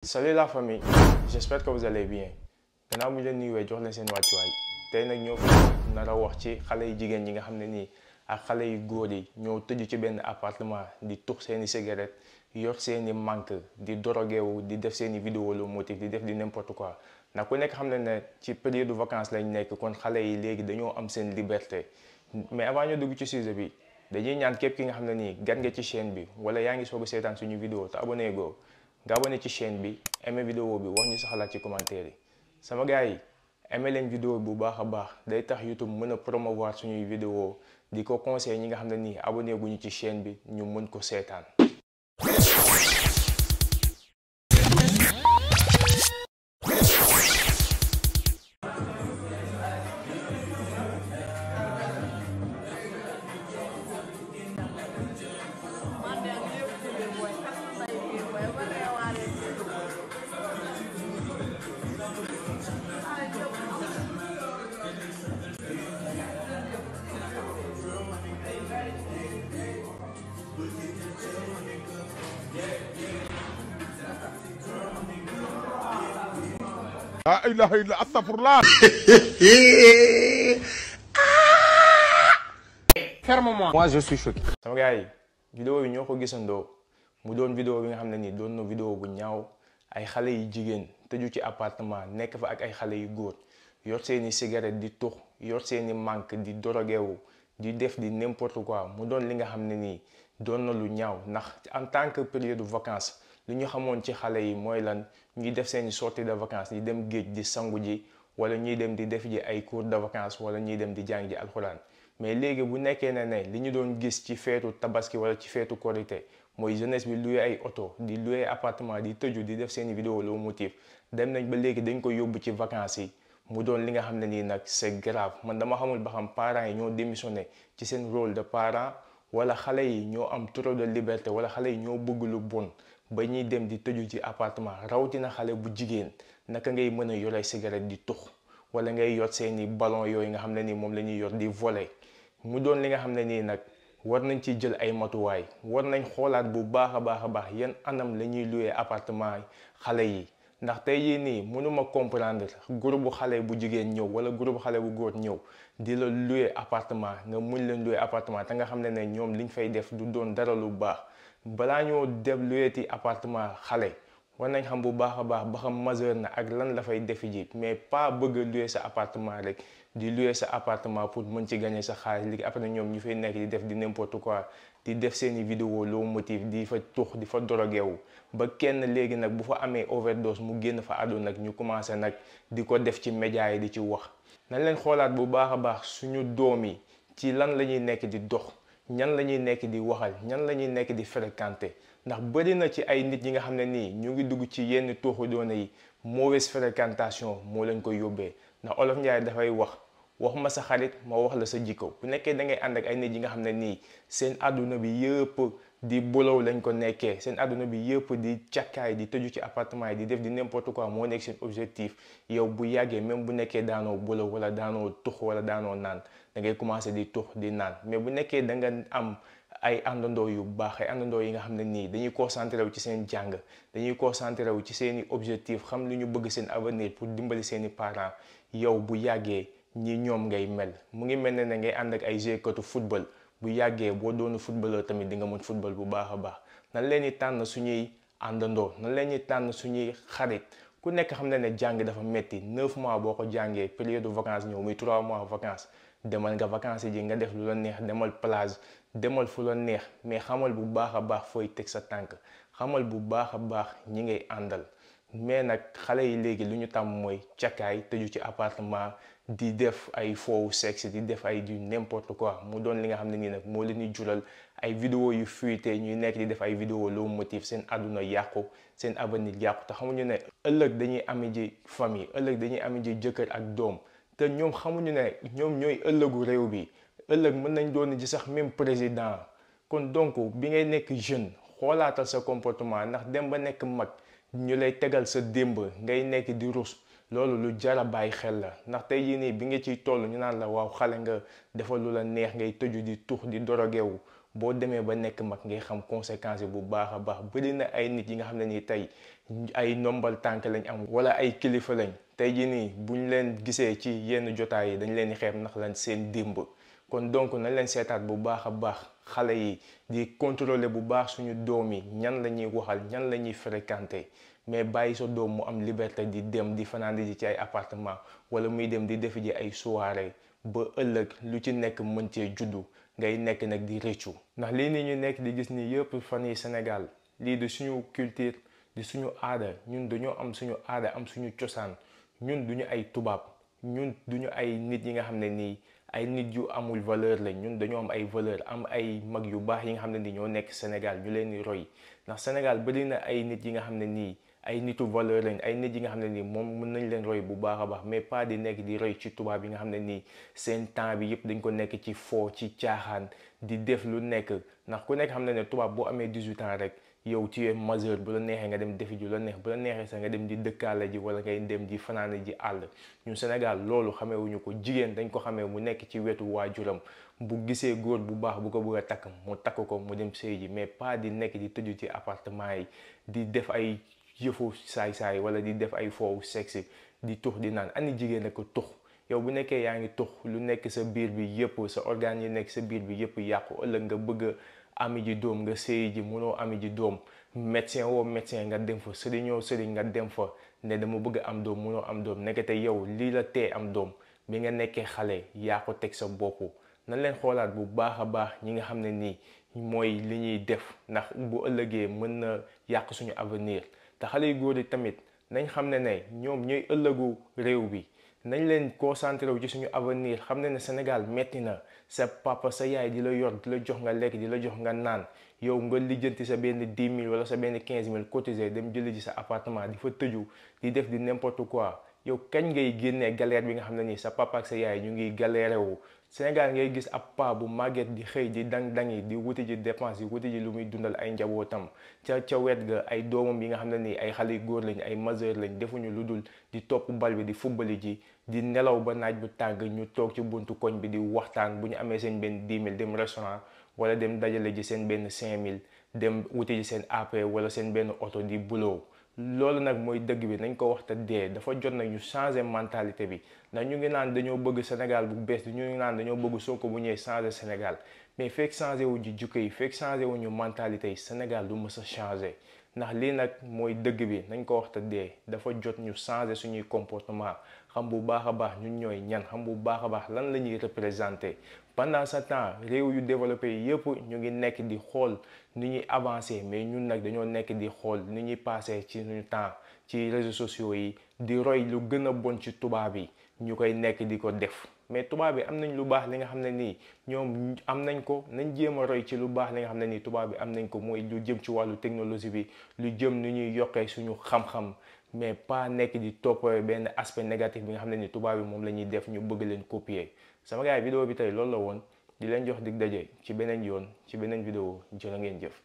Salut la famille, j'espère que vous allez bien. Gannaaw bu ñu leen nuyuwee jox leen seen wàccuwaay tey nag ñoo fi nar a wax ci xale yu jigéen ñi nga xam ne nii ak xale yu góor yi ñoo tëju ci benn appartement di tux seeni cigarette yor seeni manque di dorogewu di def seeni vidéo lu motif di def di n'importe quoi ndax ku nekk xam ne ne ci période de vacances lañ nekk kon xale yi léegi dañoo am seen liberté mais avant ñu dugg ci sujet bi dañuy ñaan képp ki nga xam ne nii gan nga ci chaîne bi wala yaa ngi soog a seetaan suñu vidéo te abonné goo nga abonné ci chaîne bi aimé vidéo bi wax ñu sa xalaat ci commentaire yi sama gars yi aimé leen vidéo bu baax a baax day tax YouTube mën a promouvoir suñuy vidéo di ko conseil ñi nga xam ne nii abonné guñu ci chaîne bi ñu mën ko seetaan. La ilaha illa astaghfirullah. Ferme-moi. Moi je suis choqué. sama gars yi vidéo yi ñoo ko gisandoo mu doon vidéo bi nga xam ne nii doon na vidéo bu ñaaw ay xale yu jigéen tëju ci appartement nekk fa ak ay xale yu góor yor seeni cigarette di tux yor seeni manque di dorogewu di def di n'importe quoi mu doon li nga xam ne nii doon na lu ñaaw ndax en tant que période de vacances li ñu xamoon ci xale yi mooy lan ñuy def seeni sortie de vacances di dem géej di sangu ji wala ñuy dem di def ji ay cours de vacances wala ñuy dem di jàng ji alxuraan mais léegi bu nekkee ne li ñu doon gis ci feetu tabaski wala ci feetu korité mooy jeunesse bi loué ay oto di loué appartement di tëju di def seeni vidéo lu motif dem nañ ba léegi dañ ko yóbbu ci vacances yi mu doon li nga xam ne nii nag c'est grave man dama xamul ba xam parents yi ñoo démissionné ci seen rôle de parent wala xale yi ñoo am trop de liberté wala xale yi ñoo bëgg lu bon ba ñuy dem di tëju ci appartement rawatina xale bu jigéen naka ngay mën a yore cigarette di tux wala ngay yor seeni ballon yooyu nga xam ne nii moom la ñuy yor di voler mu doon li nga xam ne nii nag war nañ ci jël ay matuwaay war nañ xoolaat bu baax a baax yan anam la ñuy louer appartement xale yi ndax tey yii nii mënuma comprendre groupe bu xale bu jigéen ñëw wala groupe xale bu góor ñëw di la louer appartement nga muñ leen louer appartement te nga xam ne ñoom liñ fay def du doon dara lu baax balaa ñoo def louer appartement xale war nañ xam bu baax a baax ba xam majeur na ak lan la fay defi ji mais pas bëgg a louer sa appartement rek di louer sa appartement pour mën ci gagner sa xaalis léegi après ñoom ñu fay nekk di def di n'importe quoi di def seeni vidéo low motif di fa tux di fa dorogewu ba kenn léegi nag bu fa amee overdose mu génn fa àdduna nag ñu commencé nag di ko def ci médias yi di ci wax nañ leen xoolaat bu baax a baax suñu doom yi ci lan la ñuy nekk di dox ñan la ñuy nekk di waxal ñan la ñuy nekk di fréquenter ndax bëri na ci ay nit yi nga xam ne nii ñu ngi dugg ci yenn tuuxu doona yi mauvaise fréquentation moo leen ko yóbbee ndax olof Njaay dafay wax ma sa xarit ma wax la sa jikko bu nekkee da ngay ànd ak ay nit yi nga xam ne nii seen àdduna bi yëpp di bolow lañ ko nekkee seen àdduna bi yëpp di càkkaay di tëju ci appartement yi di def di n'importe quoi moo nekk seen objectif yow bu yàggee même bu nekkee daanoo bolow wala daanoo tux wala daanoo naan da ngay commencer di tux di naan mais bu nekkee da nga am ay àndandoo yu baax ay àndandoo yi nga xam ne nii dañuy concentré wu ci seen jàng dañuy concentré wu ci seeni objectif xam lu ñu bëgg seen avenir pour dimbali seeni parents yow bu yàggee ñi ñoom ngay mel mu ngi mel ne ngay ànd ak ay jouekatu football bu yàggee boo doonu footballeur tamit di nga mën football bu baax a baax nan leen di tànn suñuy àndandoo nan leen di tànn suñuy xarit ku nekk xam ne jàng dafa metti 9 mois boo ko jàngee période de vacances ñëw muy 3 mois vacances demal nga vacances ji nga def lu la neex demal plage demal fu la neex mais xamal bu baax a baax fooy teg sa tànk xamal bu baax a baax ñi ngay àndal mais nag xale yi léegi lu ñu tàmm mooy cakaay tëju ci appartement di def ay faux sexe di def ay du n'importe quoi mu doon li nga xam ne nii nag moo leen di jural ay vidéo yu fuité ñuy nekk di def ay vidéo low motif seen àdduna yàqu seen avenir yàqu te xamuñu ne ëllëg dañuy ami ji famille ëllëg dañuy ami ji jëkkër ak doom te ñoom xamuñu ne ñoom ñooy ëllëgu réew bi ëllëg mën nañ doon ji sax même président kon donc bi ngay nekk jeune xoolaatal sa comportement ndax dem ba nekk mag ñu lay tegal sa démb ngay nekk di rus loolu lu jara bàyyi xel la ndax tey jii nii bi nga ciy toll ñu naan la waaw xale nga defal lu la neex ngay tëju di tux di dorogewu boo demee ba nekk mag ngay xam conséquences yi bu baax a baax bëri na ay nit yi nga xam ne nii tey ay nombal tànk lañ am wala ay kilifa lañ tey jii nii buñ leen gisee ci yenn jotaay yi dañ leen di xeeb ndax lan seen démb. kon donc nañ leen seetaat bu baax a baax xale yi di contrôler bu baax suñu doom yi ñan la ñuy waxal ñan la ñuy fréquenter mais bàyyi sa doom mu am liberté di dem di fanaan ji ci ay appartement wala muy dem di defi ji ay soirée ba ëllëg lu ci nekk mën cee juddu ngay nekk nag di rëccu. ndax lii nii ñu nekk di gis ni yëpp fan yi Sénégal lii di suñu culture di suñu aada ñun dañoo am suñu aada am suñu cosaan ñun duñu ay tubaab ñun duñu ay nit yi nga xam ne nii ay nit yu amul valeur lañ. ñun dañoo am ay valeur am ay mag yu baax yi nga xam ne nii ñoo nekk Sénégal ñu leen di roy ndax Sénégal bari na ay nit yi nga xam ne nii ay nitu valeur lañ ay nit yi nga xam ne nii moom mën nañ leen roy bu baax a baax mais pas di nekk di roy ci tubaab yi nga xam ne nii seen temps bi yëpp dañ ko nekk ci foo ci caaxaan di def lu nekk ndax ku nekk xam ne ne tubaab boo amee 18 ans rek yow tu es majeur bu la neexee nga dem defi ju la neex bu la neexee sax nga dem di dëkkaale ji wala ngay dem di fanaane ji àll. ñun Sénégal loolu xamewuñu ko. jigéen dañ ko xamee mu nekk ci wetu waajuram bu gisee góor bu baax bu ko bëgg a takk mu takk ko mu dem sëy ji mais pas di nekk di tëju ci appartement yi di def ay yëfu saay-saay wala di def ay foowu sexe di tux di naan. ani jigéen ak tux yow bu nekkee yaa ngi tux lu nekk sa biir bi yëpp sa organes yi nekk sa biir bi yëpp yàqu ëllëg nga bëgg ami ji doom nga sëy ji mënoo ami ji doom médecin woo médecin nga dem fa sëriñoo sëriñ nga dem fa ne dama bëgg am doom mënoo am doom nekkate yow lii la tee am doom bi nga nekkee xale yaa ko teg sa bopp. nañ leen xoolaat bu baax a baax ñi nga xam ne nii mooy li ñuy def ndax bu ëllëgee mën na yàq suñu avenir. te xale yu góor yi tamit nañ xam ne ne ñoom ñooy ëllëgu réew bi nañ leen concentré wu ci suñu avenir xam ne ne Sénégal metti na. sa papa sa yaay di la yor di la jox nga lekk di la jox nga naan yow nga lijjanti sa benn 10 000 wala sa benn 15 000 cotisé dem jëli ji sa appartement di fa tëju di def di n'importe quoi yow kañ ngay génnee galère bi nga xam ne nii sa papa ak sa yaay ñu ngi galéré wu. Sénégal ngay gis ab paa bu màgget di xëy di dang-dangi di wuti ji dépense di wuti ji lu muy dundal ay njabootam ca wet ga ay doomam yi nga xam ne nii ay xale yu góor lañ ay majeur lañ defuñu lu dul di topp bal bi di fubbali ji di nelaw ba naaj bu tàng ñu toog ci buntu koñ bi di waxtaan bu ñu amee seen benn 10 000 dem restaurant wala dem dajale ji seen benn 5 000 dem wuti ji seen AP wala seen benn oto di buloo. loolu nag mooy dëgg bi nañ ko wax te dee dafa jot nag ñu changer mentalité bi ndax ñu ngi naan dañoo bëgg Sénégal bu bees ñu ngi naan dañoo bëgg Sonko bu ñëwee changer Sénégal mais fekk changer wu ji jukko yi fekk changer wu ñu mentalité yi Sénégal du mës a changer ndax lii nag mooy dëgg bi nañ ko wax te dee dafa jot ñu changer suñuy comportement xam bu baax a baax ñun ñooy ñan xam bu baax a baax lan la ñuy représenter. pendant ce temps réew yu développé yi yëpp ñu ngi nekk di xool ni ñuy avancer mais ñun nag dañoo nekk di xool ni ñuy passer ci suñu temps ci réseaux sociaux yi di roy lu gën a bon ci tubaab yi ñu koy nekk di ko def. mais tubaab bi am nañ lu baax li nga xam ne nii ñoom am nañ ko nañ jéem a roy ci lu baax li nga xam ne nii tubaab bi am nañ ko mooy lu jëm ci wàllu technologie bi lu jëm ni ñuy yokkee suñu xam-xam mais pas nekk di topp benn aspect négatif bi nga xam ne ni tubaab bi moom la ñuy def ñu bëgg leen copier. sama gars yi vidéo bi tey loolu la woon di leen jox dig daje ci beneen yoon ci beneen vidéo jërë ngeen jëf.